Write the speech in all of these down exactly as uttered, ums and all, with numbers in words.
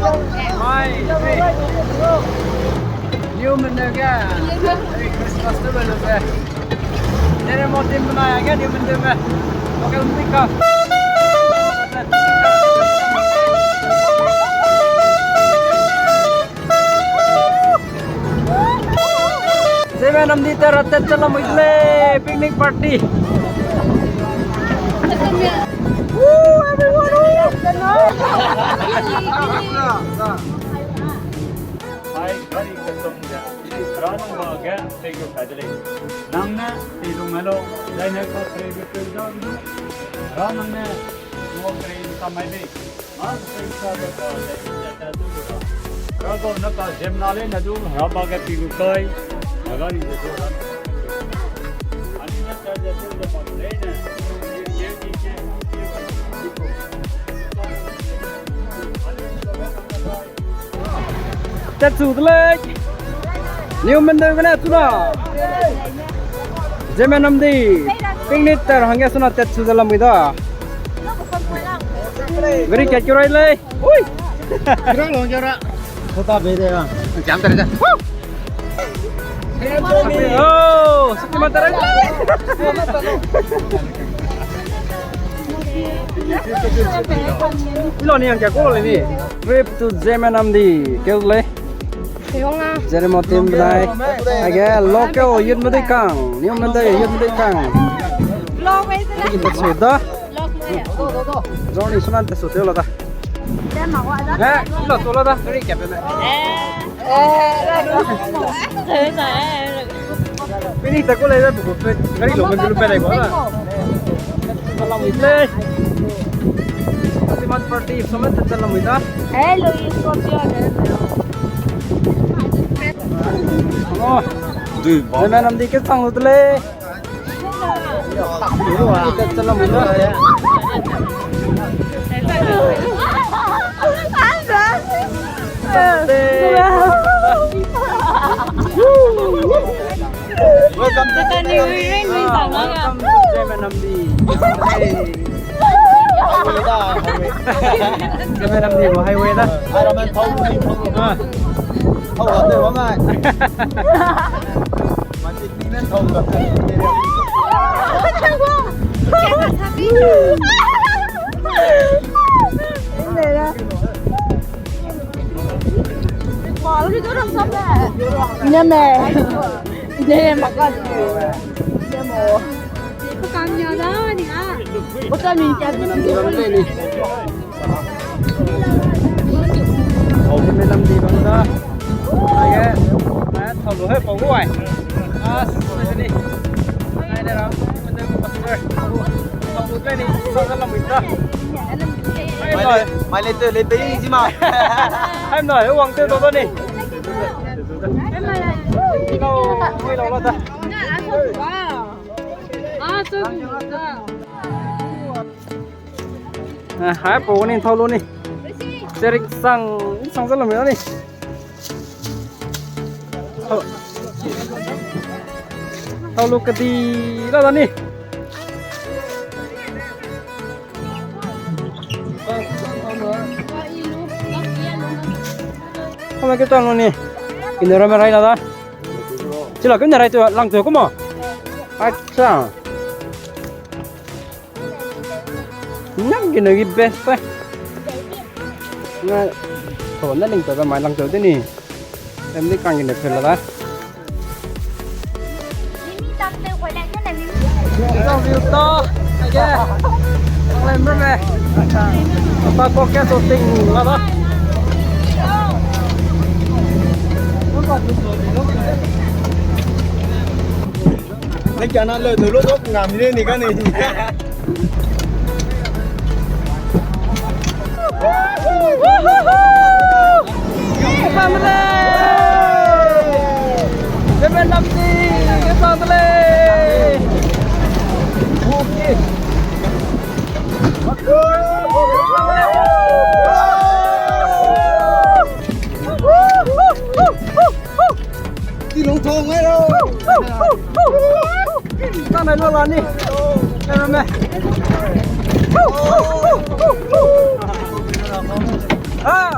Hai, hai. New Mendeu ge. Merry Christmas to lu ze. Tere mo team benai ge New Mendeu me. Local music ka. Zeme namdi tera tet chala mui le picnic party. Woo, everyone, woo. Hai, gari custom ge. Ra nang ba ge, thank you, Padre. Nang ne, ti dung me lo, dai ne ka tre ge pe da du. Ra nang ne, mo tre ka mai be. Rago ne ka ziemmena leine du Hera ba ge pi gu kai, Hera ri ze du Hera. Ani ne ka ze du ze pa leine. Tet chu de lei. New Mendeu gene chuna. Zeme namdi. Picnic ter hangge suna tet chu de lamui da. Gari kat kiu rai lei. Ui. Kira lo kira. Kota be de ya. Jam tere de. Oh, siki ma tere. Ilo ni yang kya ko le ni. Trip to Zeme namdi. Keu le. Zeme mo team benai. Age local youth medei kang. New Mendeu youth medei kang. Vlog wei se le. Kita suda. Vlog wei. Zoni sunan te su teu la da. Eh, ilo tu la da. Gari kya pe me. Eh. Pini ta ko le da bu pe. Gari lo pe lu pe dai ko na. Salam le. Happy month party, so me te salam da. Hello, you Scorpio. Oh. Dui ba. Zeme namdi ke sang lu de lei. Welcome to Zeme namdi. Welcome to Zeme namdi. Highway da, highway. Zeme namdi highway da. Ai, ramen thau ni, thau ni. Ah. Thau la de, wa mai. Thau lu me lamdi bam da. Aige, a, thau lu he pau gu ai. A, sini. Ai, ne ra, mende gu pastor. Thau lu te ni, sa ga lamui da. Mai le, mai le te, le te, zi ma. Hai na, he wang te do do ni. Kau, mai lau la da. Ah, hai pau ni thau lu ni. Cherik sang, sang za lamui ni. Thau, thau lu kedi la da ni. Kau me ke tang lu ni. Ine ra me rai la da. Chila kene rai tu lang tu kuma. Acha. Nang gene gi best pa. Nga to na ling to ba mai lang to de ni. Em ni kang gene phela da. Zang ziu ta, age. Ang lem me. Pa ko ke so ting la da. Ne kya na le, de lo dok ngam ne ni ka ni. Family! Seven Namdi, family! Tilung thong ngai ro. Nang nai lo la ni. Nai lo me. Ah.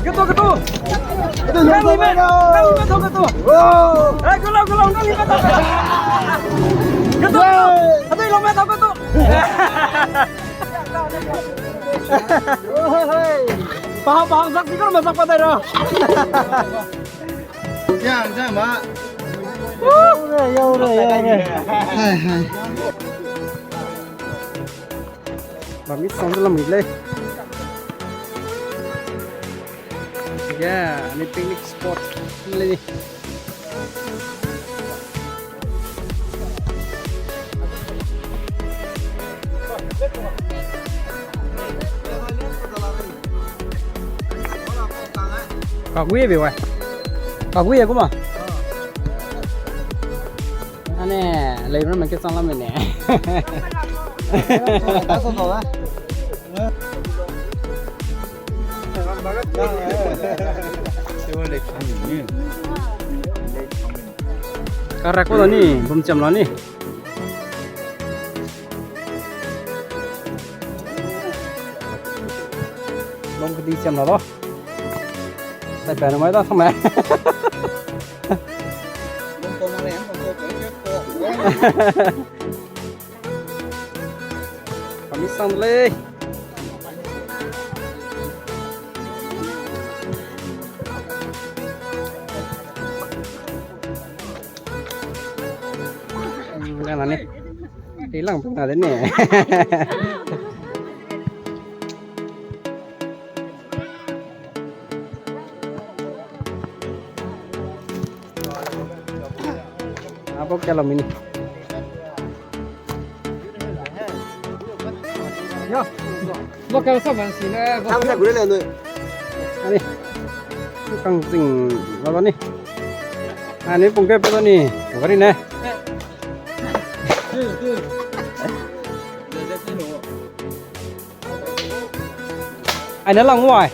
Ketu, ketu. Ketu, nang lime, nang lime tau ketu. Wow. Eh, kelau, kelau, nang lime tau. Ketu, ketu. Hey. Ketu, lime tau ketu. Hey, hey. Pahang, pahang sak si kau, masak pa dai ra. Yang, yang, ma. Yau re, yau re, yau re. Hai, hai. Bam i sang de lam i lei. Ya, ni picnic spot lei ni. Kagui be wai. Kagui ya kuma. Ane, lei ram ke sang lam ne. Kara ko ni, bum cham la ni. Bum ke di cham la lo. Sai pa na mai da sang mai. Kami sang de lei. Hmm, nang na ni. Di lang pung na de ni. Abo kelo mini. Yo. Lo ka sa man si ne. Tam sa gure le no. Ani. Kang sing lo ni. Ani pung ke pe lo ni. Gari ne. Ai ne lang wai.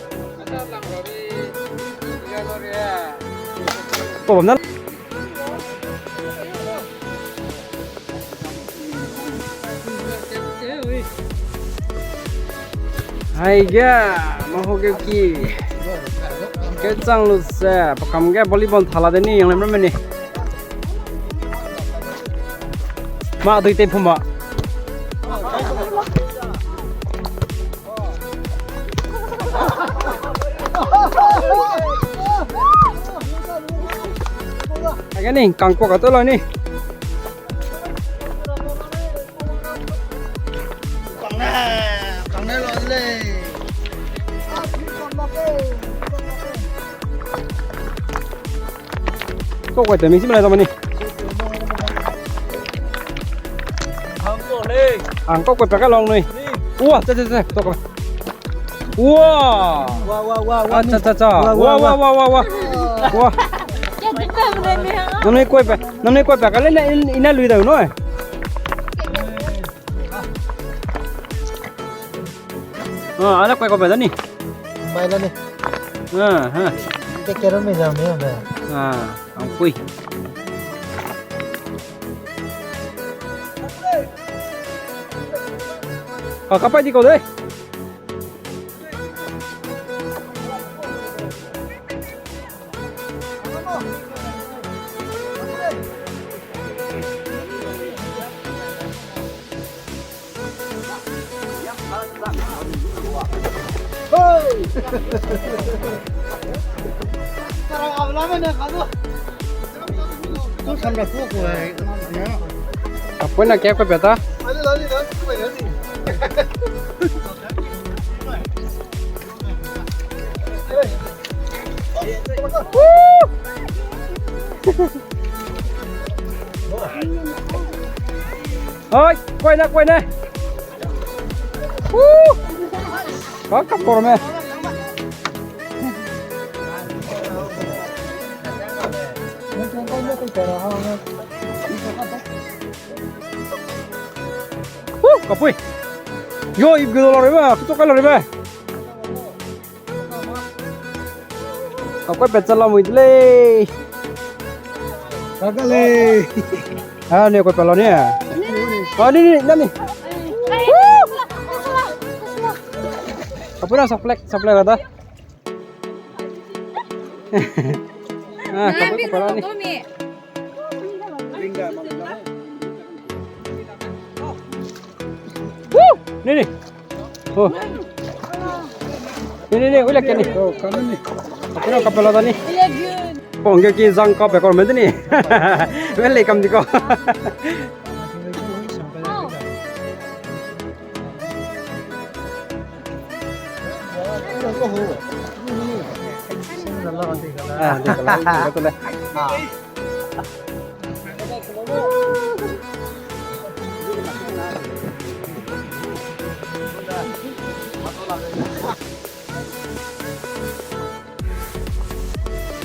Ko bam na. Hai ge, ma ho ge ki. Ke chang lu se, pakam ge volleyball thala de ni, yang lem ram ni. Ma dui te phum ba. Aga ni kang kwa ka to lo ni. Kang ne, kang ne lo le. Kau kai te ming si mena ta mani. Ang kau kai pa ka long nui. Ua, cha, cha, cha, to ka. Ua. Wa, wa, wa, wa. Cha, cha, cha. Wa, wa, wa, wa, wa. Wa. Namnui kai pa, namnui kai pa ka le na ina lui da no. Ah, ala koi ko ba da ni. Bai la ni. Ah, ha. Ke kero me jam me ba. Ah, ang pui. Ah, kapai di ko de. Apoi na kak pe ta. Oi, koi na, koi na. Woo! Ka kap kor me. Woo, kapui. Yo, ip gido la rebe, kuto kai la rebe. Kakoi pet chala mui de lei. Kaka lei. Ah, ni koi pet la ni. Ah, ni, ni, ni, ni. Kapui na saplek, saplek ada. Ah, kapela ni. Woo! Ni, ni. Oh. Ni, ni, ni, ui la ke ni. Oh, kanu ni. Kapela, kapela da ni. Pong ge ki zang ka pe kor me de ni. Welcome di ko. Ah, di ko la, di ko la. Ah.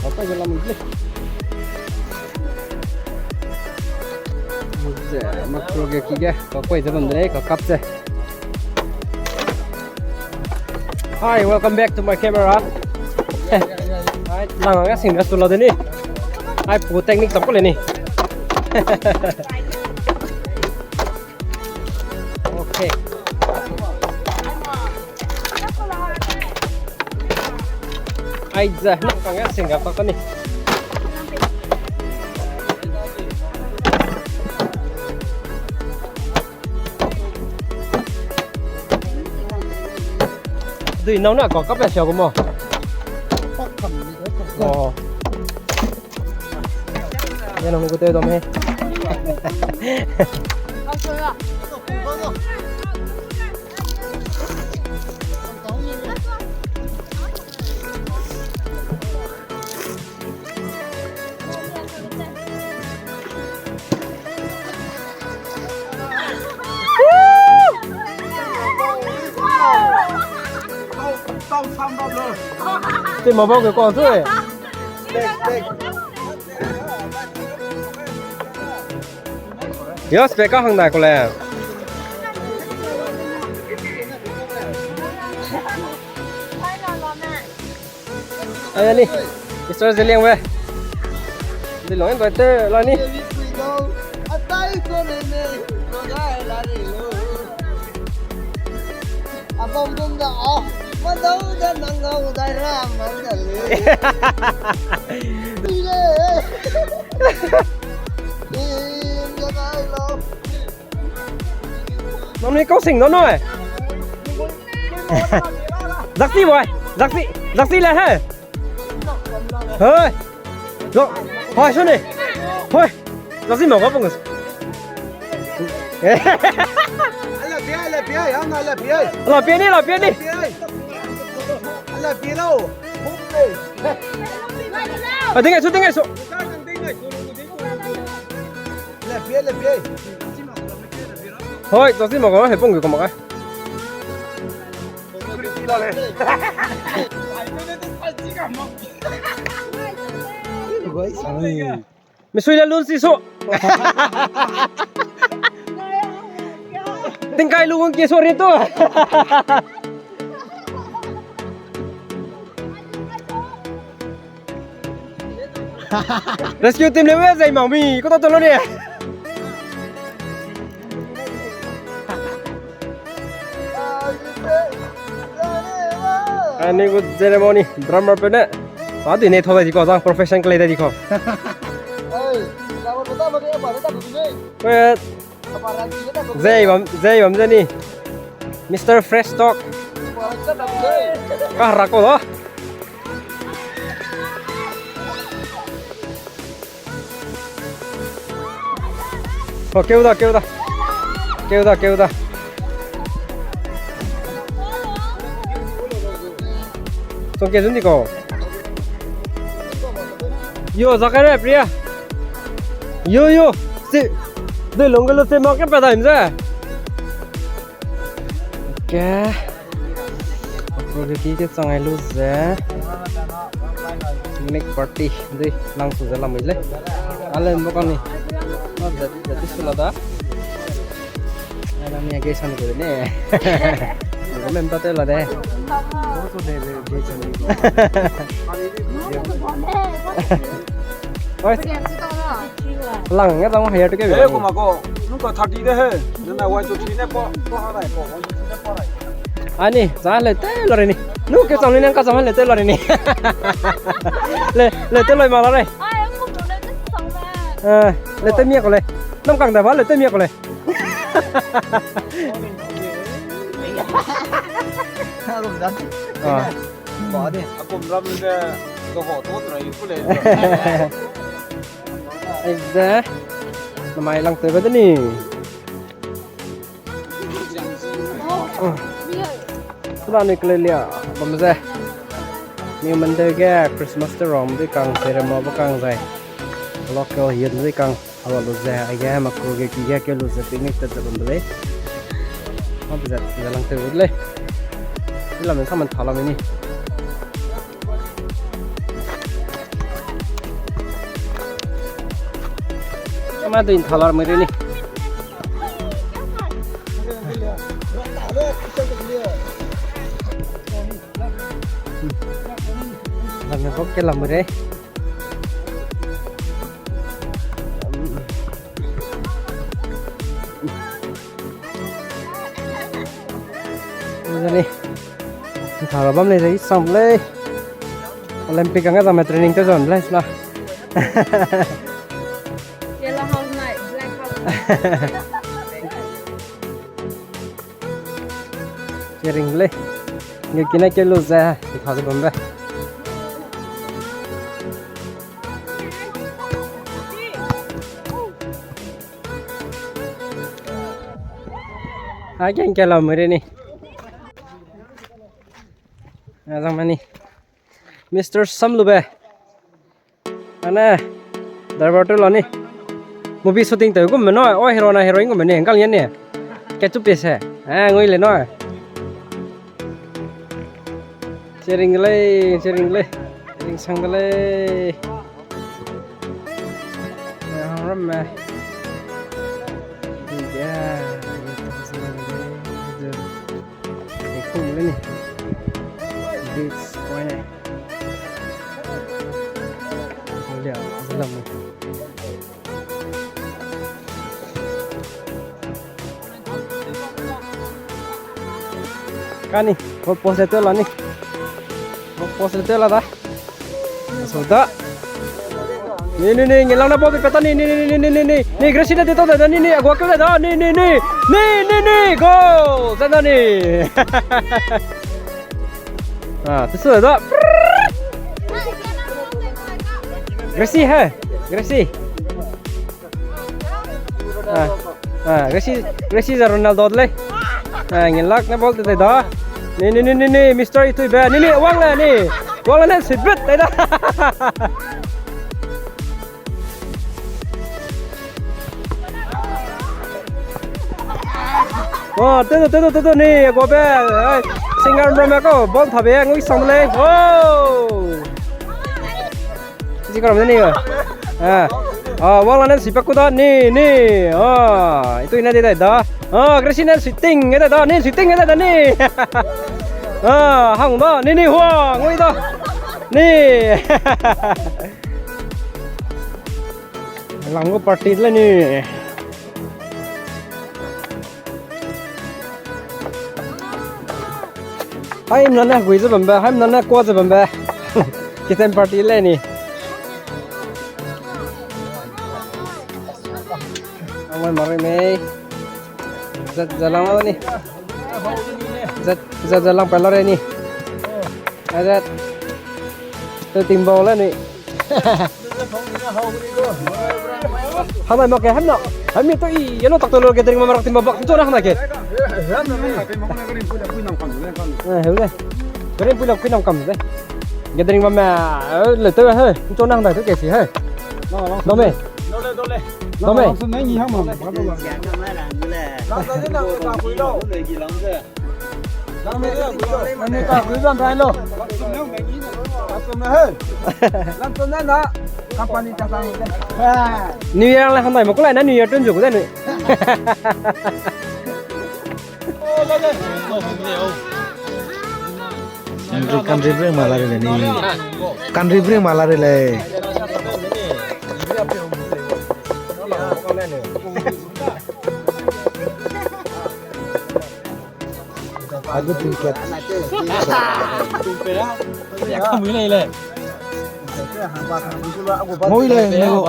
Kau kai ze lam le. Ze, mak pro ge ki ge, kau kai ze bam de lei, kau kap ze. Hi, welcome back to my camera. Hai, lang ga sing ga su la de ni. Hai, pu technique tam ko le ni. Okay. Aize, nang kang ya sing ga pa ka ni. Dui nau na ko kap ya sia gu mo. Oh. Ia nang gu te dom he. Te ma bau ke kau sui. Yo, spek ka hang dai ko le. Ai, ani. Mister Zeliang we. Di long en bai te, la ni. Abang dum da, ah, madau da nang ngau dai ra, mang da le. Dim da ngai lo. Nang ni kau sing da noi. Zaksi boy, zaksi, zaksi le he. Hei. Lo, hoi, suni. Hoi. Lo si mo ka pung. Ala pia, ala pia, ya na ala pia. Ala pia ni, ala pia ni. Ala pia lo. A, ding ai su, ding ai su. Ala pia, ala pia. Hoi, lo si mo ka, he pung ke ko mo ka. Misui la lun si so. Tingkai lu wang ki so ri tu. Rescue team le we zai mang mi, ko ta to lo ni. Ani gu ceremony, drummer pe ne. Pa di ne thau dai di ko, zang profession kelei dai di ko. Ei, drummer pe ta ba ke, ba ta ba ne. Wait. Zei bam, zei bam ze ni. Mister Fresh Talk. Ka ra ko lo. Ko, keu da, keu da. Keu da, keu da. Song ke zun di ko. Yo, za ka re, Priya. Yo, yo. Si, de long ke lo se ma ke pa da im ze. Okay. Pro de ki ke chang ai lu ze. Picnic party de lang su ze lam le. Ale mbo kang ni. Ma ze, ze ti su la da. Ai, lam ni ke san ko ne. Ko mem ta te la de. Oi. Lang ya tang hire to ke. Eh, ko ma ko. Nu ka thirty de he. Na na one two three ne po, po ha dai po. One two three ne po dai. Ani, za le te lo re ni. Nu ke chang ni nang ka chang le te la ni. Le, le te loi ma la re. Ai, ang kum le te chang le. Eh, le te mia ko le. Nam kang da ba le te mia ko le. Arum dan. Ah. Ba de. Akum ram de. Zo ho to tra i ku le. Aize. Namai lang te ba de ni. Sula ni kelelia bam ze. Mi mende ge Christmas te rom de kang, seremo ba kang zai. Local youth de kang, awa lu ze, aige maku ge ki ge ke lu ze picnic te ze bam de lei. Ma be ze, ze lang te de lei. Ila men sa man thala me ni. Ama dui thalar mui re ni. Lam ne bok ke lam mui re. Ni. Thara bam lei, i sam lei. Olympic ang zame training te zon lei sna. Yellow house nai, black house. Kering lei. Nge kine ke lu ze, i thara bam be. Agen ke lau mui re ni. Azang mani. Mister Samlube. Ane. Driver tu la ni. Movie shooting te gum me no. O hero na heroine gum me ni. Ngkal yen ni. Ke tu pise. Ah, ngui le no. Sharing de lei, sharing de lei, sharing sang de lei. Eh, hang ram me. Ui, ya, ui, ya, ui, ya, ui, ya. Eh, cool le ni. Beach point ne. Ui, ya, ui, ya. Kani, goal post le teu la ni. Goal post le teu la da. So da. Ni, ni, ni, ngi lang na ball pe ta ni, ni, ni, ni, Gracie ne de to da, ni, ni, agua ke da, ni, ni, ni, ni, ni, ni, goal! Za na ni. Ah, tu su da. Gracie he, Gracie. Ah, ah, Gracie, Gracie za Ronaldo de lei. Ah, ngin lak ne ball te da. Ni, ni, ni, ni, ni, Mister Itui be. Ni, ni, wang le ni. Wang le ne sibit te da. Oh, tedu, tedu, tedu ni, go be. Ai, singer ram ko, ball thabe, ngui sang lei. Oh. Ji karam ni. Ah. Ah, wang la ne sipak ku da ni, ni. Ah, itu ina de da. Ah, Gracie ne shooting nge da, ni shooting nge da ni. Ah, hang da, ni, ni hua, ngui da. Ni. Lang gu party le ni. Haimna ne gui ze bambe, haimna ne kua ze bambe. Kitchen party le ni. Awai mari mei. Zat, zat lang la ni. Zat, zat, zat lang pa la re ni. Zat. Te ting bau le ni. Hamai mak ke hamna. Hami to i yellow tak to lo gathering ma rak ting ma bak to na hamai ke. Eh, heu le. Gathering pui la kui nam kam de. Gathering ma ma, eh, le to he. To na hamai to ke si he. Dome. Dome. New Year le handai mo kulai na New Year tun ju ku da ni. Country, country bring ma la re le ni. Country bring ma la re le. Agu tingkat. Mui lei lei. Mui lei, mui.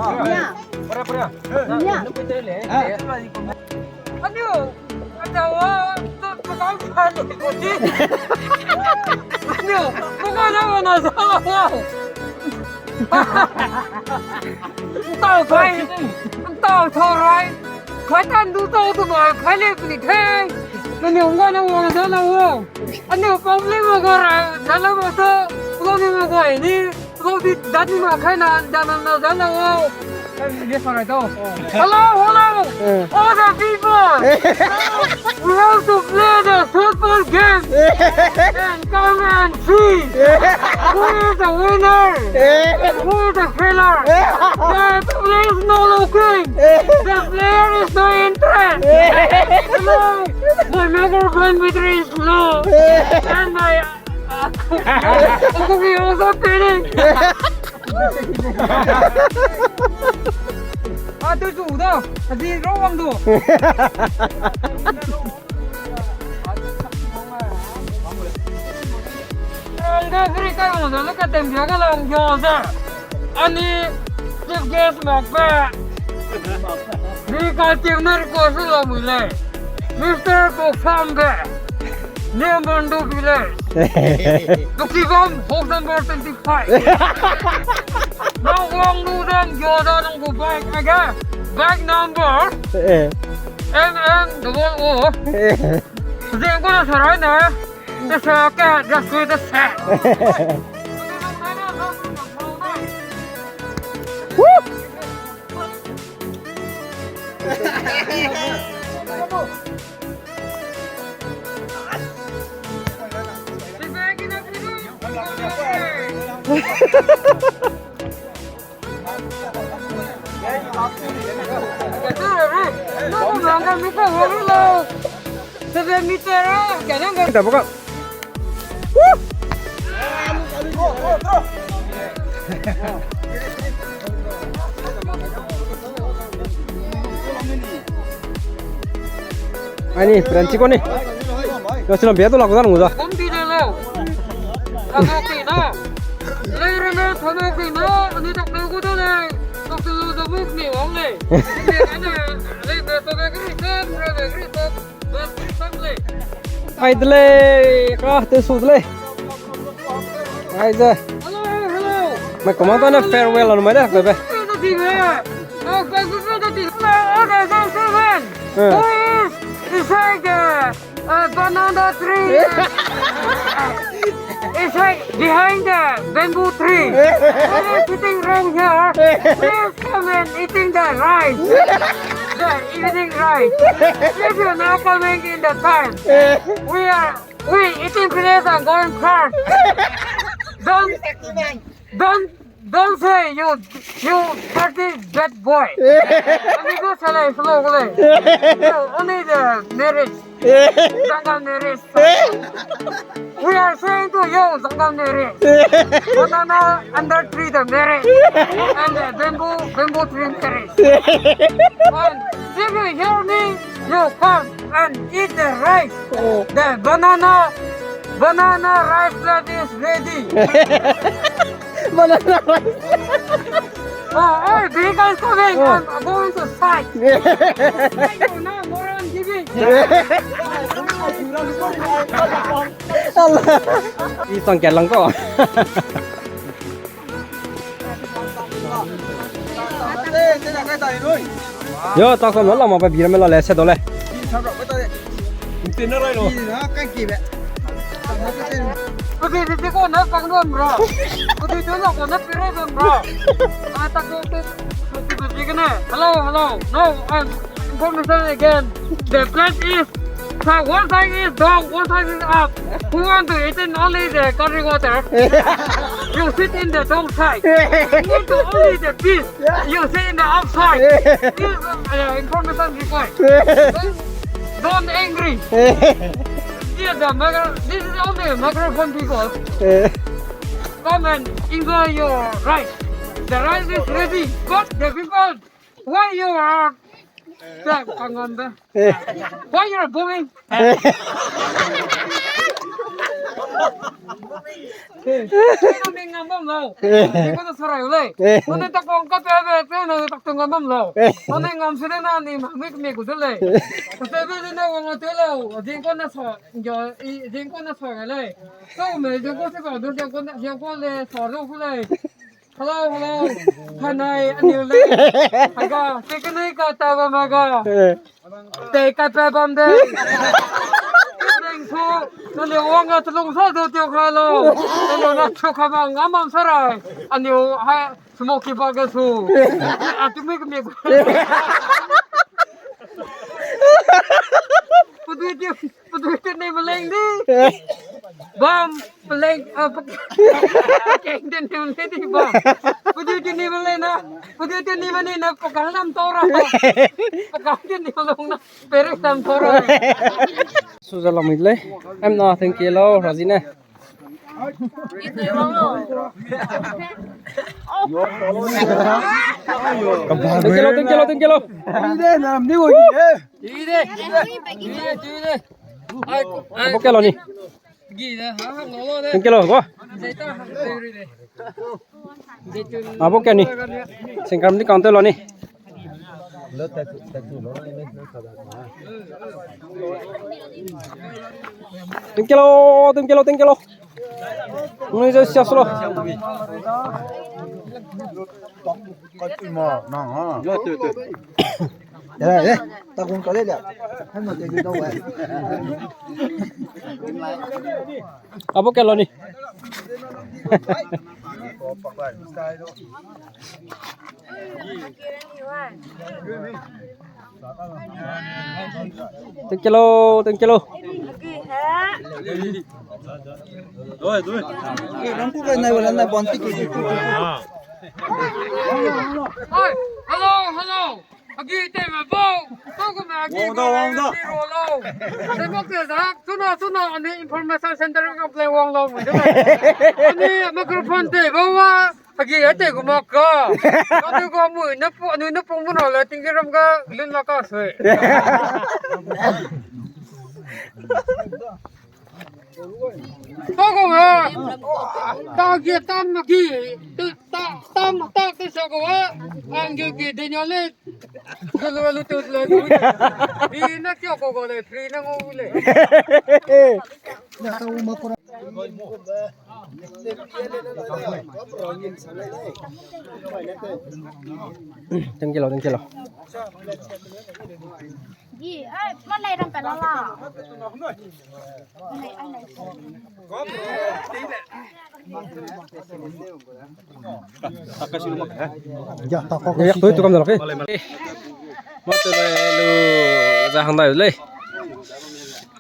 Ania. Ania. Ania. Ania. Ntau kai, ntau tau rai. Kai tan du tau tu mai, kai le puni kai. Nani ong ga na wang da na wo. Ani pam le ma ga ra, da na ma so. Lo ni ma ga ni. Lo di da ni ma kai na, da na na da na wo. Hello, hello. All the people. We have to play the football game. And come and see who is the winner and who is the failure. The player is no looking. The player is no interest. Hello. My microphone battery is low. And my, uh, okay, also playing. A, tu zu da, a zi ro wang du. Ang da gri kai wang da, ka tem bia ka lang yo da. Ani chief guest mak ba. Ni ka tim na request la mui lei. Mister Koksam be. Niamando village. Duksibam, house number twenty-five. Nang wang lu dan gyo da nang gu bike aga. Bike number. Eh. M N double O. Eh. Zeng ko na sarai na. Te sa ka, just wait a sec. Woo! Seven meter, ah, kena nggak. Kita buka. Woo! Ai ni, friend chiko ni. Yo, sila bia tu lagu da nunggu da. Bom bi le lo. Tano ki na. Le re me tano ki na, ani tak na gu da le. Tak tu da mu ni wang le. Ni ne, le me to ga gri sem, re me gri sem. Ai de lei, ka te su de lei. Ai ze. Hello, hello. Mai comment ne farewell anu mai de, be. Hello, hello. Eh. Who is beside the, uh, banana tree? Is, like, behind the bamboo tree. Who is sitting around here? Please come and eating the rice. The evening rice. If you're not coming in the time, we are, we eating finish and going home. Don't, don't, don't say you, you dirty bad boy. Amigo, sale, slow, le. You only the marriage. Zangkam Neris. We are saying to you, Zangkam Neris. Banana under tree the marriage. And the bamboo, bamboo tree marriage. And if you hear me, you come and eat the rice. Oh. The banana, banana rice that is ready. Banana rice. Oh, oh, vehicles coming. Oh. I'm going to side. Side, no, no, moron giving. Allah. I sang ke lang ko. Yo, ta ko lo la ma ba bi ra me la le se do le. Ntena rai lo. Pi, pi, pi, ko na pang don bro. Ko di don ko na pire don bro. Ah, ta ko pe, pe, pe, pe, pe, ne. Hello, hello. No, um, information again. The place is, so one side is down, one side is up. Who want to eat in only the curry water? You sit in the down side. Who want to only the fish? You sit in the outside. This, uh, information required. Don't, don't angry. The micro-, this is only a microphone, people. Eh. Come and enjoy your rice. The rice is ready. But the people, why you are, the, hang on, the, eh, why you are booming? Eh. Nang ngam bam lau. Eh. Nang ko na sarai lei. Eh. Nang ne tak wang ka pe be pe nang tak tu ngam bam lau. Eh. Nang ne ngam se de na ni ma mi mi ku de lei. Ka pe be de na wang te lau. Jing ko na sa, jo, i, jing ko na sa lei. Kau me jing ko se ba du jing ko na, jing ko le sa ru ku lei. Hello, hello. Hanai, aniu lei. Aga, te kenai ka ta ba ma ga. Eh. Te ka pe bam de. Reng thu, nang le wang a telung sa du tio ka lo. Nang le na chu ka ma ngam bam sarai. Aniu, hai, smoky ba ge su. A tu mi ke mi. Pudui ti, pudui ti ni meleng di. Bam, peleng, ah, pe-, keng ti ni meleng di bam. Pudui ti ni meleng na, pudui ti ni meleng na, pekang lam to ra. Pekang ti ni meleng na, perek lam to ra. Su za lamui lei. Em na, thank you lo, Raji ne. Thank you lo, thank you lo, thank you lo. Abo kelo ni. Thank you lo, go. Abo kelo ni. Singkam di kang te lo ni. Thank you lo, thank you lo, thank you lo. Ngi je sia solo. Eh, eh, ta kung ka le le. Hai ma te di dau wai. Abo kelo ni. Thank you lo, thank you lo. Oi, hello, hello. Agi te me bau, tau ku me agi wang da, go wang da. Agi ro lau. Te mak te dak, suna, suna, ani information center ka play wang lau. Ani microphone te bau wa, agi ya te ku mak ka. Ka te ku mui, na pu, ani na pung bu na le, ting ke ram ka, lun la ka sui. Tau ku me, ta agi tam agi, tu ta, tam, ta ke sa ku wa, ang agi de nya le. Lu, lu, lu, tu, lu, lu. Di na kio ko ko le, free na ngau le. Thank you lo, thank you lo. Yi, ai, ma lai ram pa la la. Ya, tu kam da lo ke. Ma te lu za hang dai lei.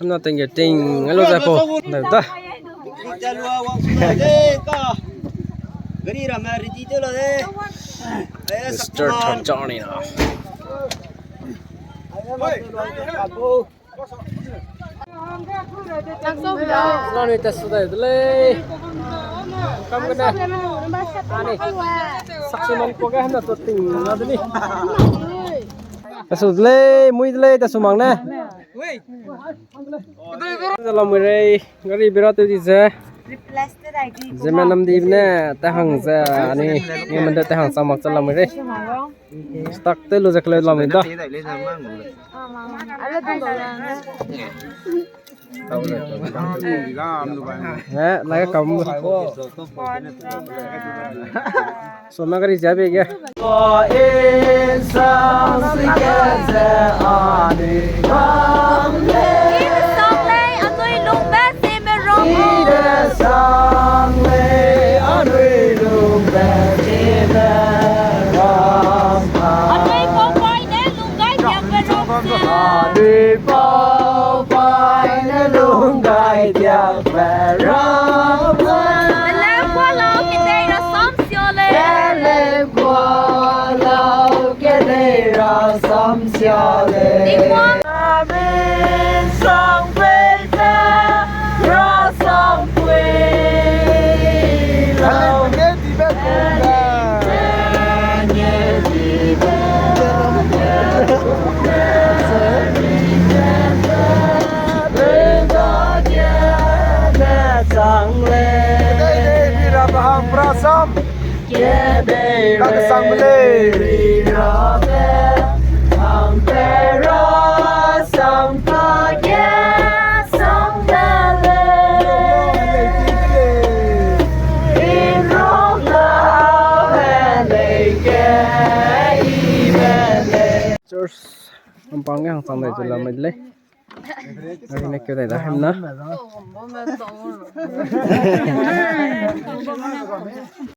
Hana ting ge ting, hello za po. Dai ta. Gari ram ready te la de. Mister Thorjani na. Nani ta su dai de lei. Kam gene. Ani. Saksu man ko ga hana to ting na de ni. Ta su de lei, mui de lei, ta su mang ne. Za lamui rei, gari bira te di ze. Ze menam di ne, ta hang ze, ani, ni men de ta hang sa mak za lamui rei. Stock te lu ze kele lamui da. Eh, lai ka kam. So, na gari jabe ge. Anui pau pai ne lung gai diakbe ram ze. Anui pau pai ne lung gai diakbe ram ze. Belem kua lau kedei rasam sia lei. Belem kua lau kedei rasam sia lei. Tingwang. Amen. Sang pei ze. Church kampang ge hangchang dai zu lamai de lei. Ari ne keu dai da hem na.